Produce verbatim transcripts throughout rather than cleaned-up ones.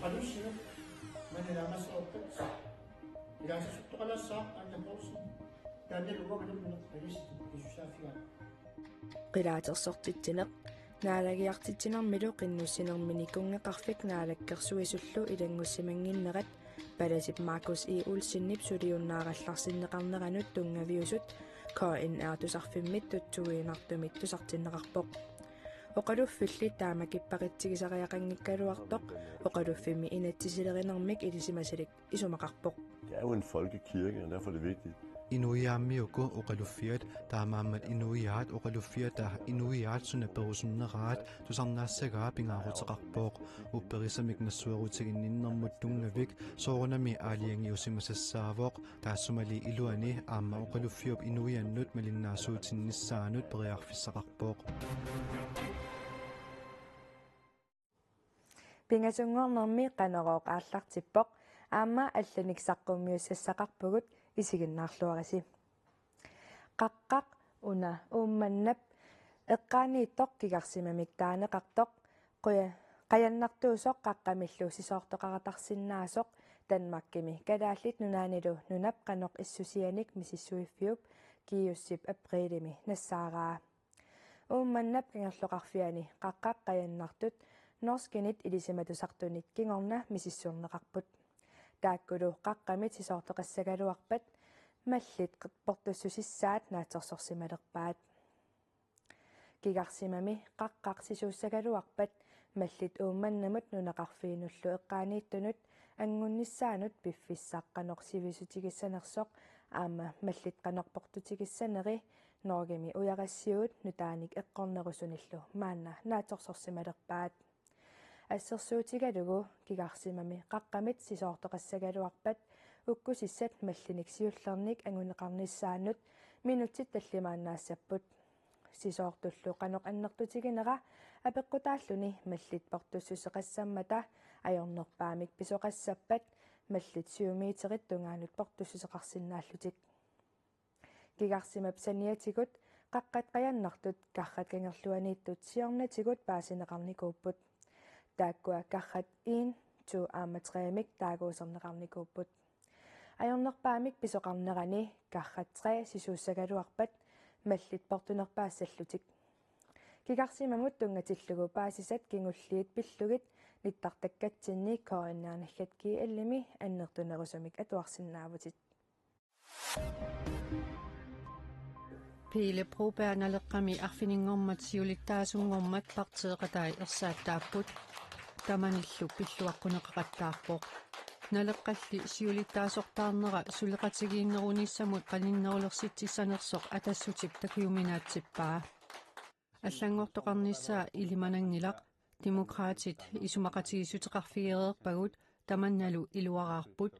Alussineq manilaamasoorpat ilaasasuttoqalaassaaq Anna Poulsen taannalu uanga nammineq alisitut pisussaaffigaat. Qilaatersortitsineq naalagiartitsinermilu qinnussinermini kunngeqarfik naalakkersuisullu ilanngussimannginnerat palasip Markus E. Olsenip suliunnaarallarsinneqarneranut tunngaviusut K N R-tusarfimmit tutsuiginartumit tusartinneqarpoq. Oqaluffilli taama kipparitsigisariaqanngikkaluartoq oqaluffimmi inatsisilerinermik ilisimasalik isumaqarpoq. Det er jo en folkekirke, og derfor er det vigtigt. Inuiaammi uku oqaluffiat, taamaammat inuiaat oqaluffiata inuiaat suna perusunneraat tusarnaassagaa pingaaruteqarpoq. Upperisamik nassuerutiginninnermut tunngavik soorunami aalajangiusimasassaavoq, taassumali iluani aamma oqaluffiup inuiannut malinnaasuutinnissaanut periarfissaqarpoq. Pingasunngornermi Qanorooq aallartippoq, aamma allanik saqqummiussassaqarpugut, isiginnaarluarisi. Qaqqaq una Uummannap eqqaaniittoq kigarsimamik taaneqartoq, quja-, qajannartuusoq qaqqamillu sisoortoqaratarsinnaasoq Danmarkimi Kalaallit Nunaannilu nunap qanoq issusianik misissuiffiup Kiusip apriilimi nassaaraa. Uummannap kangerloqarfiani qaqqaq qajannartut norskinit ilisimatusartunit kingorna misissorneqarput. Taakkulu qaqqamit sisoortoqassagaluarpat mallit portussusissaat naatsorsorsimalerpaat. Kigarsimami qaqqaq sisuussagaluarpat mallit Uummannamut nunaqarfiinullu eqqaaniittunut anngunnissaanut piffissaq qanoq sivisutigissanersoq aamma mallit qanoq portutigissaneri Norgemi ujarassiuut nutaanik eqqornerusunillu maanna naatsorsorsimalerpaat. Assersuutigalugu kigarsimami qaqqamit sisoortoqassagaluarpat ukkusissat mallinik siullernik anguneqarnissaannut minutsit tallimaannaassapput. Sisoortullu qanoq annertutiginera apeqqutaalluni mallit portussuseqassammata ajornerpaamik pisoqassappat mallit syv meterit tungaanut portussuseqarsinnaallutik. Kigarsimap saniatigut qaqqat qajannartut karrat kangerluaniittut siornatigut paasineqarnikuupput. Taakkua karrat en, to aamma tre-mik taaguuserneqarnikuupput. Ajornerpaamik pisoqarnerani karrat tre sisuussagaluarpat mallit portunerpaassallutik. Kigarsimamut tunngatillugu paasisat kingulliit pillugit nittartakkatsinni K N R naggat G L-imi annertunerusumik atuarsinnaavutit. Pele Broberg Naleqqami arfininngormat siulittaasunngormat partiiqatai ersaattaapput. Tamanillu pilluaqquneqaqattaarpoq. Naleqqalli siulittaasortaarnera suleqatigiinnerunissamut qaninnerulersitsissanersoq Atassutip takujuminaatsippaa. Allanngortoqarnissaa ilimananngilaq, Demokraatit isumaqatigiissuteqarfigereerpagut tamannalu iluaraarput.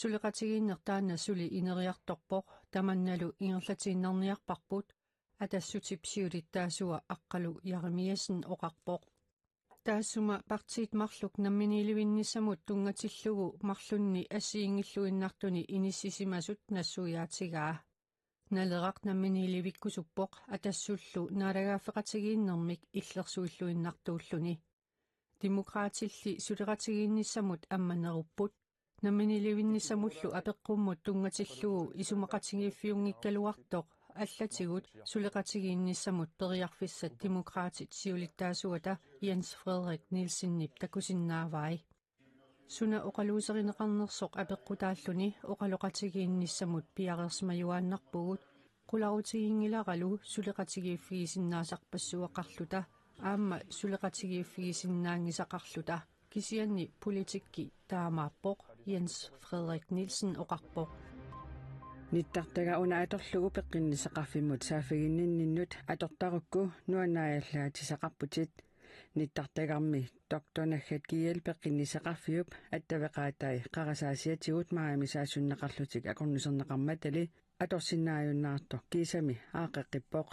Suleqatigiinneq taanna suli ineriartorpoq, tamannalu ingerlatiinnarniarparput, Atassutip siulittaasua Aqqalu Jeremiassen oqarpoq. Taassuma partiit marluk namminiilivinnissamut tunngatillugu marlunni assigiinngilluinnartuni inissisimasut nassuiaatigaa. Naleraq namminiilivikkusuppoq Atassullu naalagaaffeqatigiinnermik illersuilluinnartuulluni. Demokraatilli suleqatigiinnissamut ammanerupput. Namminiilivinnissamullu apeqqummut tunngatillugu isumaqatigiiffiunngikkaluartoq allatigut suleqatigiinnissamut periarfissat Demokraatit siulittaasuata Jens Frederik Nielsenip takusinnaavai. Suna oqaluuserineqarnersoq apeqqutaalluni oqaloqatigiinnissamut piareersimajuaannarpugut, qularutiginngilaralu suleqatigiiffigisinnaasarpassuaqarluta aamma suleqatigiiffigisinnaanngisaqarluta, kisianni politikki taamaappoq, Jens Frederik Nielsen oqarpoq. Nittartagaq una atorlugu peqqinnissaqarfimmut saaffiginninninnut atortarukku nuannaajallaatisaqarputit. Nittartagarmi Doktor Naggat G L peqqinnissaqarfiup attaveqaatai qarasaasiatigut maajimi saassunneqarlutik akornuserneqarmatali atorsinnaajunnaartoq kiisami aaqqeqqippoq.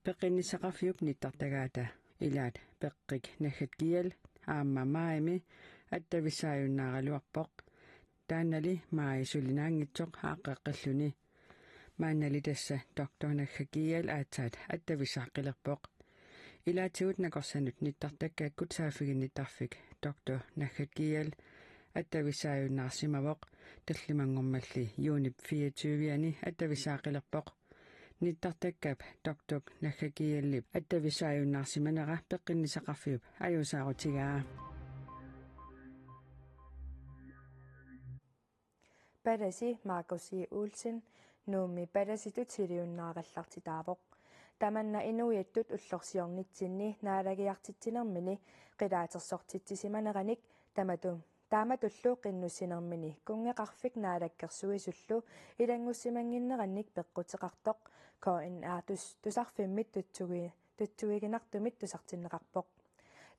Peqqinnissaqarfiup nittartagaata ilaat Peqqik Naggat G L aamma maajimi attavissaajunnaaraluarpoq. Taannali maaji sulinaanngitsoq aaqqeqqilluni. Maannali tassa Doktor Naggat G L aatsaat attavissaqqilerpoq. Ilaatigut nakorsanut nittartakkaakkut saaffiginnittarfik doktor Naggaggial attavissaajunnaarsimavoq, tallimanngormalli juunip fireogtyve-ani attavissaaqilerpoq. Nittartakkap doktor Naggaggialip attavissaajunnaarsimanera peqqinnissaqarfiup ajuusaarutigaa. Palasi Markus E. Olsen Nuummi palasitut suliunnaarallartitaavoq. Tamanna inuiattut ullorsiornitsinni naalagiartitsinermini qilaatersortitsimaneranik tamatu-, taamatullu qinnussinermini kunngeqarfik naalakkersuisullu ilanngussimannginnerannik peqquteqartoq K N R tus-, tusarfimmit tutsugi-, tutsuiginartumit tusartinneqarpoq.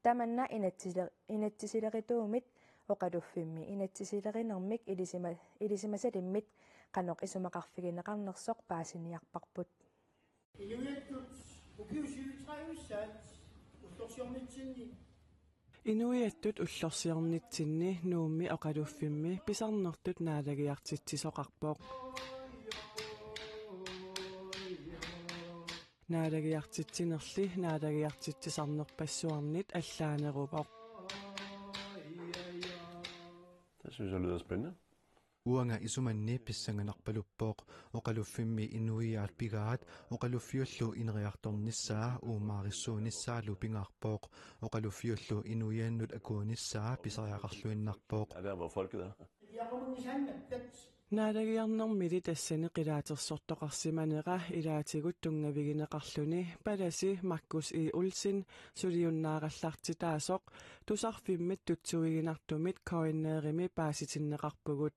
Tamanna inatsisile-, inatsisilerituumit oqaluffimmi inatsisilerinermik ilisima-, ilisimasalimmit qanoq isumaqarfigineqarnersoq paasiniarparput. Inuiattut ukiut syvogtredive-ssaat ullorsiornitsinni. Inuiattut ullorsiornitsinni Nuummi oqaluffimmi pisarnertut naalagiartitsisoqarpoq. Naalagiartitsinerli naalagiartitsisarnerpassuarnit allaaneruvoq. Det synes jeg lyder spændende. Uanga isumanni pissanganarpaluppoq. Oqaluffimmi inuiaat pigaat oqaluffiullu ineriartornissaa uumaarissuunissaalu pingaarpoq. Oqaluffiullu inuiannut akuunissaa pisariaqarluinnarpoq. Ja, der, hvor folket er. Naalagiarnermili tassani qilaatersortoqarsimanera ilaatigut tunngavigineqarluni palasi Markus E. Olsen suliunnaarallartitaasoq tusarfimmit tutsuiginartumit K N R-imi paasitinneqarpugut.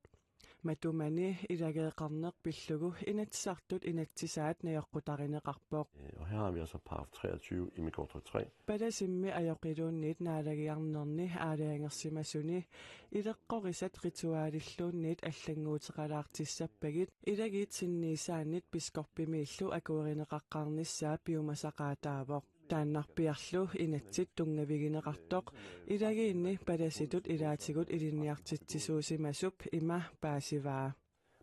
Matumani ilageeqarneq pillugu Inatsisartut inatsisaat najoqqutarineqarpoq. Øh, og her har vi altså paragraf treogtyve i Migordtryk tre. Palasimmi ajoqiluunniit naalagiarnerni aalajangersimasuni ileqqorisat ritualilluunniit allannguuteqalaartissappagit ilagiit sinniisaannit biskoppimiillu akuerineqaqqaarnissaa piumasaqaataavoq. Taannarpiarlu inatsit tunngavigineqartoq ilagiinni palasitut ilaatigut ilinniartitsisuusimasup ima paasivaa.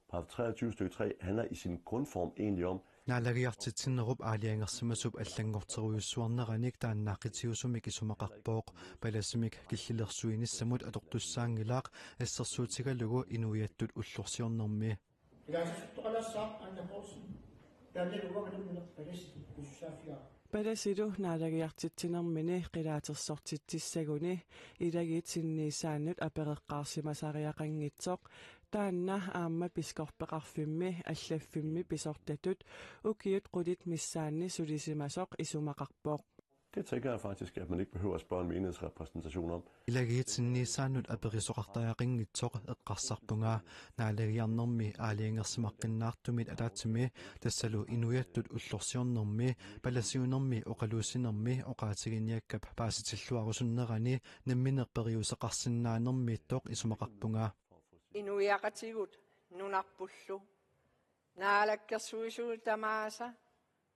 Paragraf treogtyve stykke tre handler i sin grundform egentlig om, Naalagiartitsinerup aalajangersimasup allanngorterujussuarneranik taanna qitiusumik isumaqarpoq. Palasimik killilersuinissamut atortussaanngilaq, assersuutigalugu inuiattut ullorsiornermi. Ilaasortalersoq Anna Poulsen, taannalu uanga Nuummineq palasitut tussaaffigaara. Palasilu naalagiartitsinermini qilaatersortitsissaguni ilagiit sinniisaannut apereqqaarsimasariaqanngitsoq, taanna aamma piskorpeqarfimmi allaffimmi pisortatut ukiut qulit missaanni sulisimasoq isumaqarpoq. Det tænker jeg faktisk, at man ikke behøver at spørge en menighedsrepræsentation om. Ilagiit sinniisaannut aperisoqartariaqanngitsoq eqqarsarpunga. Naalagiarnermi aalajangersimaqqinnaartumit ataatsimi, tassalu inuiattut ullorsiornermi, palasiunermi oqaluussinermi oqaatiginiakkap paasitilluarusunnerani nammineq periuseqarsinnaanermiittoq isumaqarpunga. Inuiaqatigiit nunarpullu naalakkersuisuunik tamaasa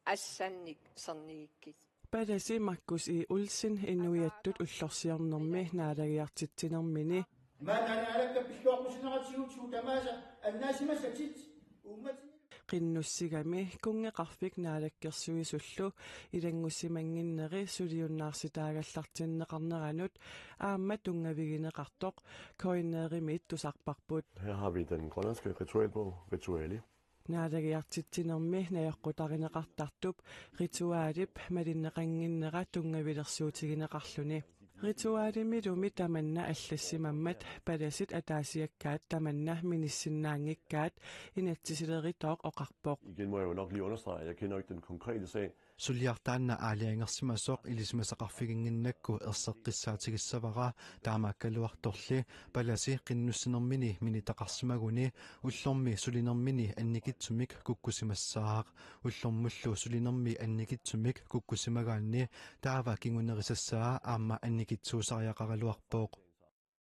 assannik sernigikkit. Palasi Markus E. Olsen inuiattut ullorsiornermi naalagiartitsinermini. Maanna naalakkat pilluaqqusineratigut suut tamaasa annaasimassatit uummatinni. Qinnussigami kunngeqarfik naalakkersuisullu ilanngussimannginneri suliunnaarsitaagallartinneqarneranut aamma tunngavigineqartoq K N R-imiit tusarparput. Her har vi den grønlandske ritualbog, Rituali. Naalagiartitsinermi najoqqutarineqartartup ritualip malinneqannginnera tunngavilersuutigineqarluni. Ritualimilumi tamanna allassimammat palasit ataasiakkaat tamanna minissinnaanngikkaat inatsisileritooq oqarpoq. Igen må jeg jo nok lige understrege, at jeg kender ikke den konkrete sag. Suliaq taanna aalajangersimasoq ilisimasaqarfiginnginnakku erseqqissaatigissavara, taamaakkaluartorli palasi qinnussinermini minitaqarsimaguni ullormi sulinermini annikitsumik kukkusimassaaq. Ullormullu sulinermi annikitsumik kukkusimagaanni taava kingunerisassaa aamma annikitsuusariaqaraluarpoq.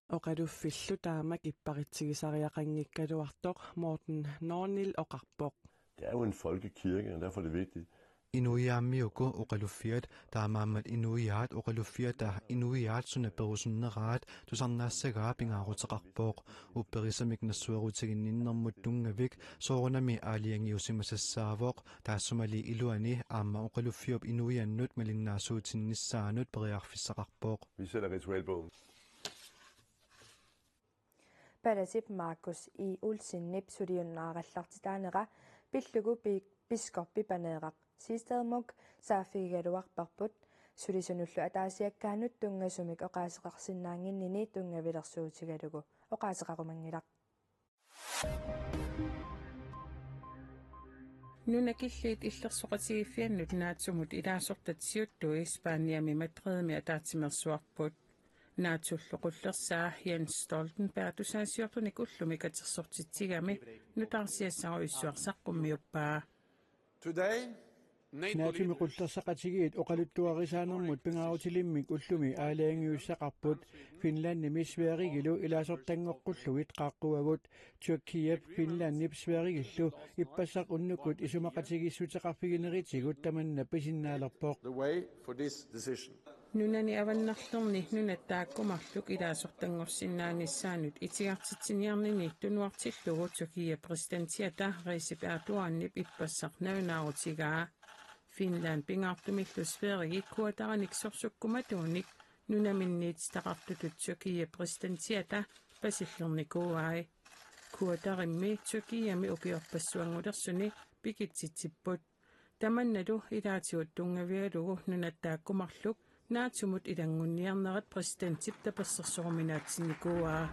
Oqaluffillu taamak ipparitsigisariaqanngikkaluartoq Morten Nornil oqarpoq. Det er jo en folkekirke, og derfor er det vigtigt, Inuiaammiuku oqaluffiat taamaammat inuiaat oqaluffiata inuiaat suna perusunneraat tusarnaassagaa pingaaruteqarpoq. Upperisamik nassuerutiginninnermut tunngavik soorunami aalajangiusimasassaavoq, taassumali iluani aamma oqaluffiup inuiannut malinnaasuutinnissaanut periarfissaqarpoq. Vi sælger ritualbogen. Palasip Markus I. Olsenip suliunnaarallartitaanera pillugu pi- biskoppi Paneeraq Siegstad Munk saaffigigaluarparput, sulisunullu ataasiakkaanut tunngasumik oqaaseqarsinnaannginnini tunngavilersuutigalugu oqaaseqarumanngilaq. Nunakilliit illersoqatigiiffiannut NATO-mut ilaasortat siuttui Spaniami Madridimi ataatsimeersuarput. NATO-llu qullersaa Jens Stoltenberg tusaasiortunik ullumi katersortitsigami nutaarsiassarujussuaq saqqummiuppaa. Today, NATO-mi qullersaqatigiit oqaluttuarisaanermut pingaarutilimmik ullumi aalajangiussaqarput. Finlandimi Sverigilu ilaasortanngoqqullugit qaaqquagut. Tyrkiap Finlandip Sverigillu ippassaq unnukkut isumaqatigiissuteqarfiginerisigut tamanna pisinnaalerpoq. The way for this decision. Nunani avannarlerni nunatta taakkumarluk ilaasortanngorsinnaanissaanut itigartitsiniarnini tunuartillugu Tyrkiap præsidentiata Recep Erdoganip ippassaq nalunaarutigaa. Finland pingaartumillu Sverige kuataranik sorsukkumatuunik nunaminniititaqartutut Tyrkiap præsidentiata pasillernikuuai. Kuatarimmi Tyrkiami ukiorpassuanngulersuni pikitsitsipput. Tamannalu ilaatigut tunngavigalugu nunatta taakkumarluk NATO-mut ilanngunniarnerat præsidentip tapersersoruminaatsinnikuuaa.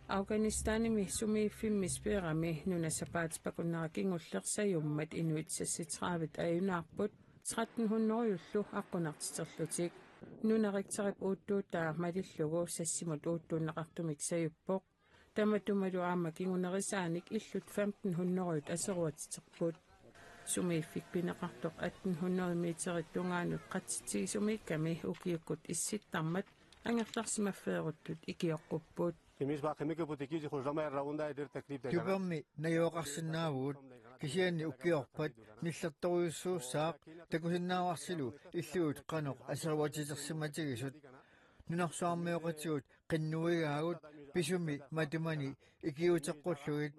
Afghanistanimi sumiiffimmi Sperami nunat sapaatip akunnera kingulleq sajummat inuit seksogtredive ajunaarput tretten hundrede-llu aqqunartiterlutik. Nuna Richterip uuttuutaa malillugu sassimut uuttuunneqartumik sajuppoq. Tamatumalu aamma kingunerisaanik illut femten hundrede aseruatiterput. Sumiiffik pineqartoq atten hundrede meterit tungaanut qatsitsisumiikkami ukiukkut issittarmat angerlarsimaffeeruttut ikioqqupput. Tupermi najugaqarsinnaavugut, kisianni ukiorpat nillertorujussuussaaq takusinnaavarsilu illugut qanoq aseruatitersimatigisut. Nunarsuarmioqatigut qinnuigaagut pisumi matumani ikiuuteqqullugit.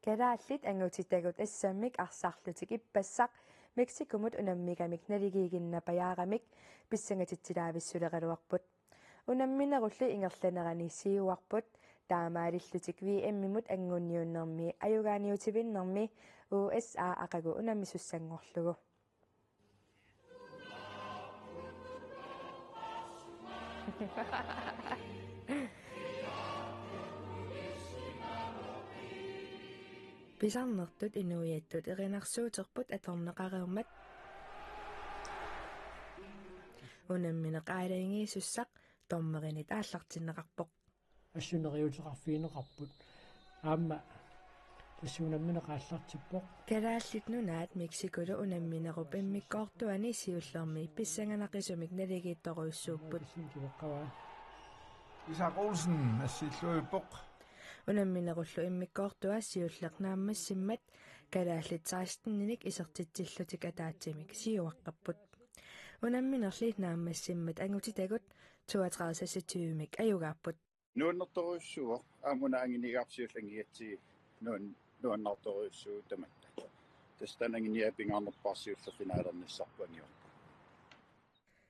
Kalaallit angutitagut assammik arsarlutik ippassaq Mexicomut unammigamik naligiiginnapajaaramik pissangatitsilaavissuleqaluarput. Unamminerulli ingerlanerani siuarput, taamaalillutik V M-imut angunniunnermi ajugaaniutivinnermi U S A aqagu unammisussanngorlugu. Pisarnertut inuiattut erinarsuuterput atorneqareermat unammineq aalajangiisussaq dommerinit aallartinneqarpoq. Assuneriuteqarfigineqarput. Aamma tassa unammineq aallartippoq. Kalaallit Nunaat Mexicolu unamminerup immikkoortuani siullermi pissanganaqisumik naligiittorujussuupput. Isak Olsen assiilluippoq. Unamminerullu immikkoortua siulleq naammassimmat kalaallit seksteninik isertitsillutik ataatsimik siuaqqapput. Unamminerli naammassimmat angutitagut toogtredive seksogtyvemik ajugaapput. Nuannertorujussuuvoq aamma una anguniagaarput siulleq angigatsigu nuan nuannertorujussuuvoq tamatta. Tassa taanna anguniagaq pingaarnerpaaq siulleq finalernissarput angivarput.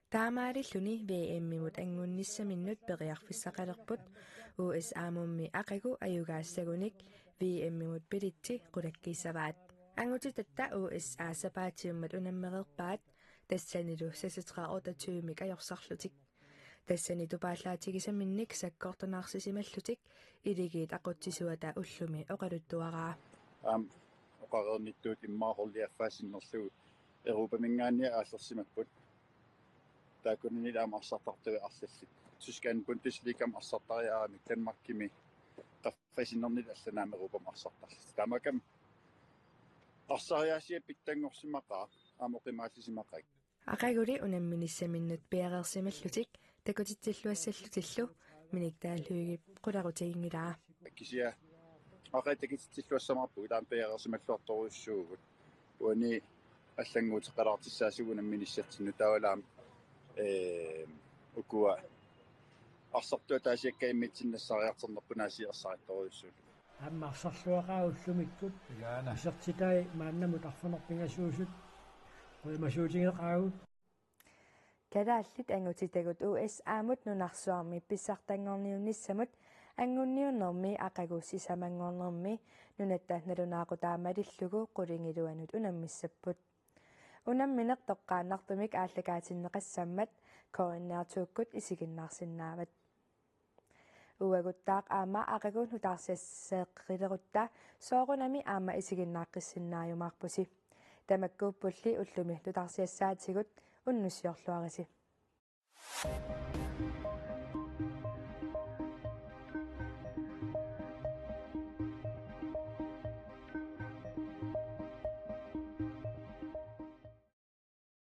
Taamaalilluni V M-imut angunnissaminnut periarfissaqalerput U S A-mummi aqagu ajugaassagunik V M-imut bilitsi qulakkiissavaat. Angutitatta U S A sapaatiummat unammereerpaat tassanilu seksogtredive otteogtyvemik ajorsarlutik. Tassani tupaallaatigisaminnik sakkortunaarsimallutik iligiit aqutsisuata ullumi oqaluttuaraa. Aamma oqareernittuut immaqa holdi affaa sinnerlugu Europaminngaanniit aallersimapput. Taakkunanilu aamma arsartartui arlallit. Tyskland Bundesligami arsartariaramik Danmarkimi qaffasinnernilu allanut aamma Europami arsartarlutik. Taamaakkami arsariaasiat pitsanngorsimaqaaq aamma oqimaallisimaqaaq. Aqaguli unamminissaminnut piareersimallutik takutitsilluassallutillu Minik Dahl Høegh qularutiginngilaa. Kisianni aqagu takutitsilluassavarput, taama piareersimalluartorujussuuvugut. Uani allannguuteqqalaartussaasugut unamminissatsinnut, taavalu aamma, ee, ukua arsartuutaasiakkaat imminnut nassariartornerput aasiit ersarittorujussuullugit. Aamma arsarluaqaat ullumikkut. Ilaana. Isertitai maannamut arfineq-pingasuusut qujamasuutigeqaagut. Kalaallit angutitagut U S A-mut nunarsuarmi pissartanngorniunnissamut anguniunnermi aqagu sisamanngornermi nunatta nalunaaqutaa malillugu qulingiluanut unammissapput. Unammineq toqqaannartumik aallakaatinneqassammat K N R to-kkut isiginnaarsinnaavat. Uaguttaaq aamma aqagu nutaarsiasseeqqilerutta soorunami aamma isiginnaaqqissinnaajumaarusi. Tamakkuuppulli ullumi nutaarsiassaatigut, unnussiorluarisi.